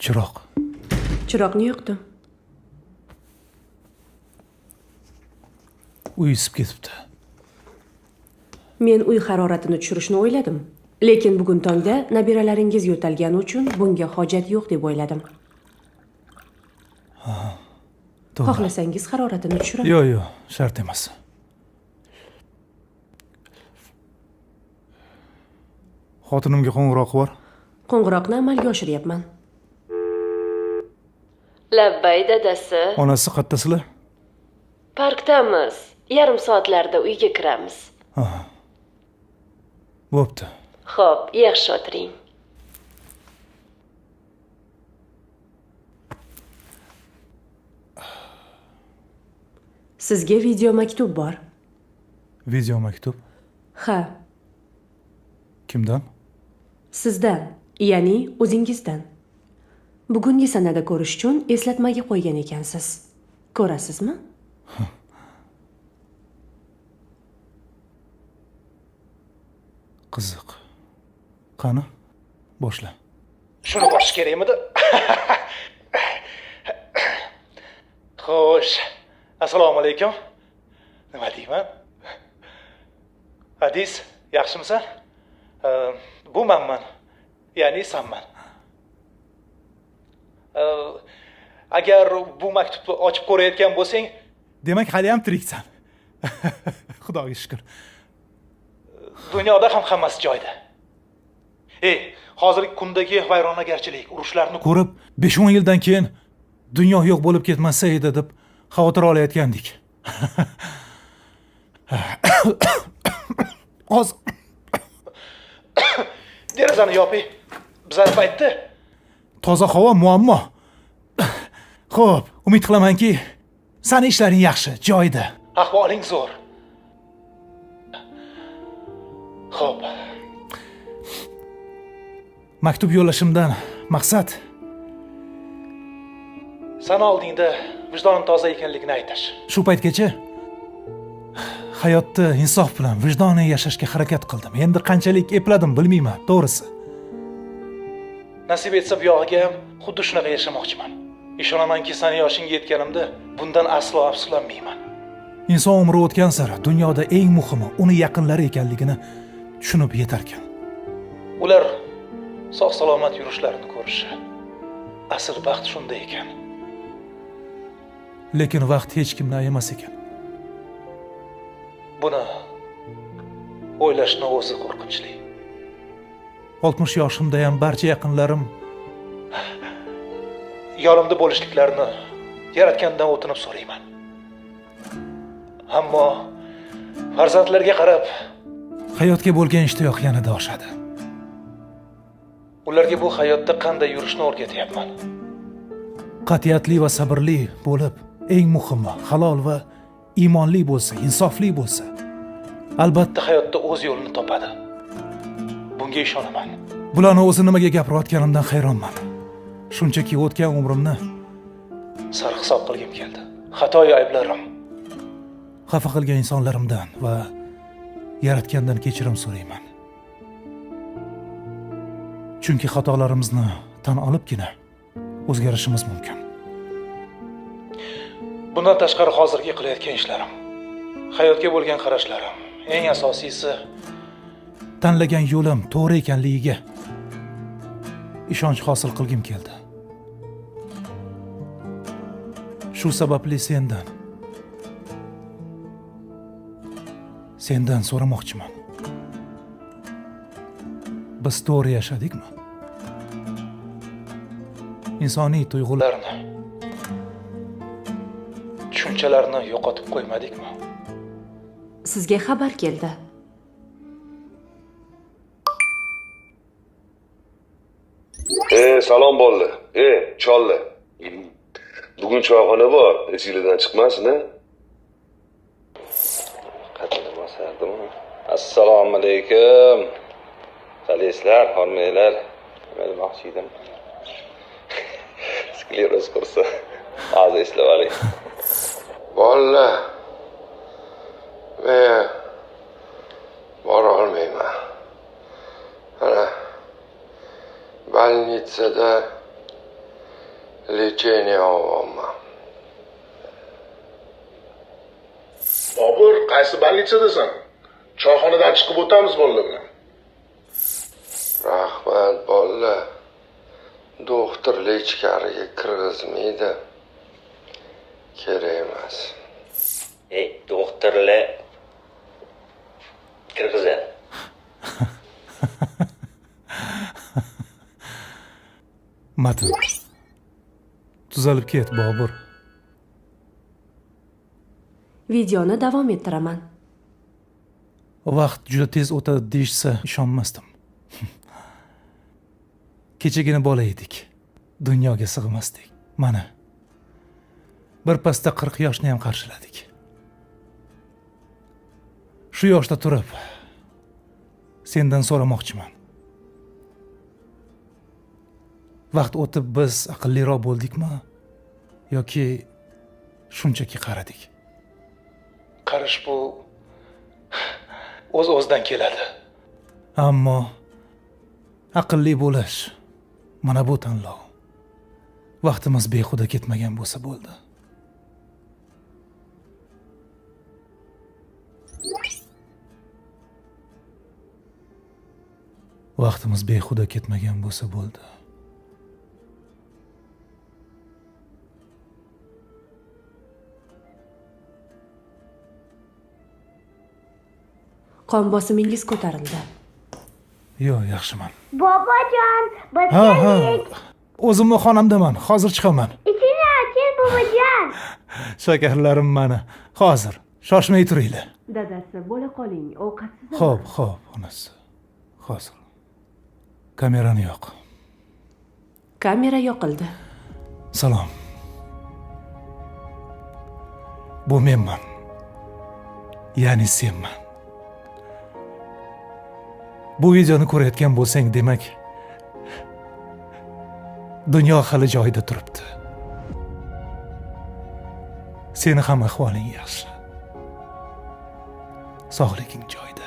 Chiroq. Chiroqni yoqdim. Uy isib ketibdi. Men uy haroratini tushirishni o'yladim. Lekin bugun tongda nabiralaringiz yo'talgani uchun bunga hojat yo'q deb o'yladim. Ha. To'g'ri. Xohlasangiz haroratini tushiraman. Yo'q, yo'q, shart emas. Xotinimga qo'ng'iroq bor. Qo'ng'iroqni amalga oshiryapman. Labbay dadasi. Onasi qayerdasizlar? Parkdamiz. Yarim soatlarda uyga kiramiz. Ha. Bo'pti. Xo'p, yaxshi o'tiring. Sizga video maktub bor. Video maktub? Ha. Kimdan? Sizdan, ya'ni o'zingizdan. Bugungi sanada ko'rish uchun eslatmaga qo'ygan ekansiz. Ko'rasizmi? Qiziq. Qani? Boshla. Shuni bosish kerakmidi? Xo'sh. Assalomu alaykum. Nima deyman? Hadis, yaxshimisan? Bu menman. Ya'ni sanman. Agar bu maktubni ochib ko'rayotgan bo'lsang, demak hali ham tiriksan. Xudoga shukr. Dunyoda ham hammasi joyida. Hozirgi kundagi vayronagarchilik, urushlarni ko'rib 5-10 yildan keyin dunyo yo'q bo'lib ketmasa edi deb xavotir olayotgandik. Hozir derazani yoping. Bizlar paytda toza havo muammo. Xo'p, umid qilamanki, sani ishlaring yaxshi, joyida. Ahvoling zo'r. Xo'p. Maktub yo'llashimdan maqsad sani oldingda vijdonim toza ekanligini aytish. Shu paytgacha hayotda insof bilan vijdonan yashashga harakat qildim. Endi qanchalik epladim bilmayman, to'g'risi. Nasib etsa bu yog'iga ham xuddi shunaqa yashamoqchiman. Ishonamanki, sani yoshingga yetganimda bundan aslo afsuslanmayman. Inson umri o'tgan sari dunyoda eng muhimi uni yaqinlari ekanligini tushunib yetarkan. Ular sog' salomat yurishlarini ko'rishi. Asl baxt shunda ekan. Lekin vaqt hech kimni ayamas ekan. Buni o'ylashni o'zi qo'rqinchli. 60 yoshimda ham barcha yaqinlarim yonimda bo'lishliklarini yaratgandan o'tinib so'rayman. Ammo farzandlarga qarab hayotga bo'lgan ishtiyoq yanada oshadi. Ularga bu hayotda qanday yurishni o'rgatyapman. Qat'iyatli va sabrli bo'lib, eng muhimi halol va iymonli bo'lsa, insofli bo'lsa, albatta hayotda o'z yo'lini topadi. Bunga ishonaman. Bularni o'zi nimaga gapirayotganimdan hayronman. Shunchaki o'tgan umrimni sarhisob qilgim keldi. Xatoyu ayblarim, xafa qilgan insonlarimdan va yaratgandan kechirim so'rayman. Chunki xatolarimizni tan olibgina o'zgarishimiz mumkin. Bundan tashqari hozirgi qilayotgan ishlarim, hayotga bo'lgan qarashlarim, eng asosiysi tanlagan yo'lim to'g'ri ekanligiga ishonch hosil qilgim keldi. Shu sababli sendan so'ramoqchiman. Biz to'g'ri yashadikmi? Insoniy tuyg'ularni, tushunchalarni yo'qotib qo'ymadikmi? Sizga xabar keldi. Salom bo'ldi. Cholli. Bugun choyxona bor, esinglardan chiqmasin-a? Qatini bosardim. Assalomu alaykum. Qalaysizlar, hormanglar. Nima demoqchi edim? Skleroz qursa. Hozir eslab oling. Bolalar, men bora olmayman. Ana больницада Lecheniya olyapman. Bobur, qaysi больницadasan? Choyxonadan chiqib o'tamiz bolalar bilan. Rahmat bolalar. Doktorlar ichkariga kirgizmaydi. Kerak emas. Ey, doktorlar kirgizadi. Matn. Tuzalib ket, Bobur. Videoni davom ettiraman. Vaqt juda tez o'tadi deyishsa ishonmasdim. Kechagina bola edik. Dunyoga sig'masdik. Mana. Bir pasda 40 yoshni ham qarshiladik. Shu yoshda turib sendan so'ramoqchiman. Vaqt o'tib biz aqlliroq bo'ldikmi yoki shunchaki qaradik? Qarish bu o'z-o'zidan keladi. Ammo aqlli bo'lish mana bu tanlov. Vaqtimiz behuda ketmagan bo'lsa bo'ldi. Vaqtimiz behuda ketmagan bo'lsa bo'ldi. Qon bosimingiz ko'tarildi. Yo'q, yaxshiman. Bobojon, biz Ha, ha. keldik. O'zimni xonamdaman. Hozir chiqaman. Ichini oching, bobojon. Shakarlarim mani. Hozir. Shoshmay turinglar. Dadasi, bo'la qoling, ovqatsiz. Xo'p, xo'p, onasi. Hozir. Kamerani yo'q. Kamera yoqildi. Salom. Bu menman. Ya'ni senman. Bu videoni ko'rayotgan bo'lsang, demak, dunyo hali joyida turibdi. Seni ham ahvoling yaxshi. Sog'liging joyida.